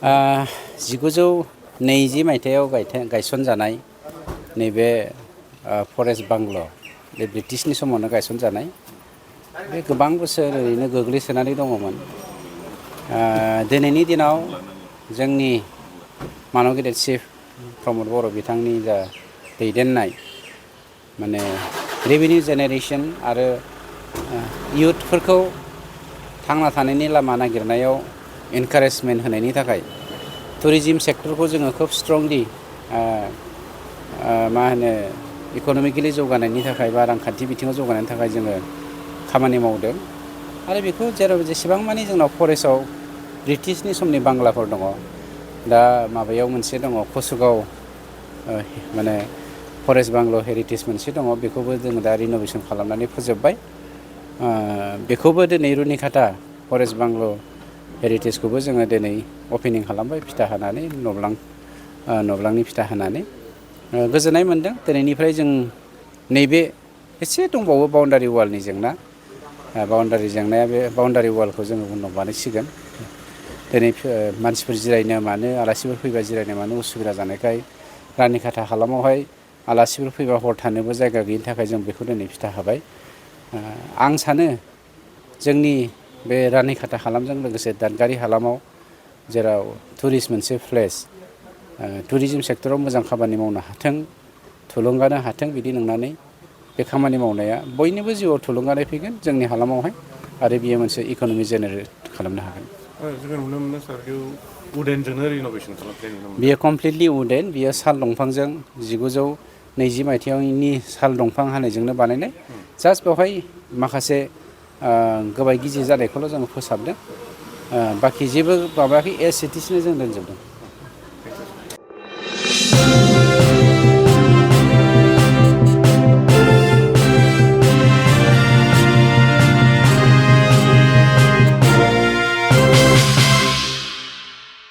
1920 मायथाइयाव गायसनजानाय नैबे फरेस्ट बांल' बे ब्रिटिशनि समावनो गायसनजानाय बे गोबां बोसोर ओरैनो गोग्लैसोनानै दङमोन। दिनैनि दिनाव जोंनि मानब गेदेर चिफ प्रमद बर' बिथांनि जा दैदेननाय माने रेभिनिउ जेनेरेसन आरो इयुथफोरखौ थांना थानायनि लामा नागिरनायाव एनकारेजमेन्ट होनायनि थाखाय टुरिजिम सेक्टरखौ जोङो खोब स्ट्रंलि इक'नमिकेलि जौगानायनि थाखाय बा रांखान्थि बिथिङाव जौगानायनि थाखाय जोङो खामानि मावदों आरो बेखौ जेराव जेसेबां मानि जोंनाव फरेस्टआव ब्रिटिशनि समनि बांलाफोर दङ दा माबायाव मोनसे दङ कसुगाव माने फरेस्ट बांल' हेरिटेज मोनसे दङ बेखौबो जोङो दा रिन'भेसन खालामनानै फोजोबबाय। बेखौबो दिनै रुनिकाटा फरेस्ट बांल' हेरिटेजखौबो जोङो दिनै अपेनिं खालामबाय फिथा होनानै नब्लांनि फिथा होनानै गोजोननाय मोन्दों। दिनैनिफ्राय जों नैबे एसे दंबावो बाउन्डारि वालनि जेंना बाउन्डारि जेंनाया बे बाउन्डारि वालखौ जोङो उनाव बानायसिगोन। दिनै मानसिफोर जिरायनो मानो आलासिफोर फैबा जिरायनो मानो उसुबिदा जानायखाय रानिखाथा हालामावहाय आलासिफोर फैबा हर थानोबो जायगा गैयिनि थाखाय जों बेखौ दिनै फिथा होबाय। आं सानो जोंनि बे रानिखाथा हालामजों लोगोसे दादगारि हालामाव जेराव टुरिस्ट मोनसे प्लेस टुरिजिम सेक्टराव मोजां खामानि मावनो हाथों थुलुंगानो हाथों बिदि नंनानै बे खामानि मावनाया बयनिबो जिउआव थुलुंगानाय फैगोन जोंनि हालामावहाय आरो बियो मोनसे इक'नमि जेनेरेट खालामनो हागोन। जोङो नुनो मोनो सार उडेनजोंनो रिन'भेसन खालामनाय नुनो मोनो। बियो कमप्लिटलि उडेन बियो साल दंफांजों 1920 मायथाइनि साल दंफां हानायजोंनो बानायनाय जास्ट बेवहाय माखासे गोबाय गिजि जानायखौल' जोङो फोसाबदों बाखि जेबो माबायाखै एज इट इजनो जों दोनजोबदों।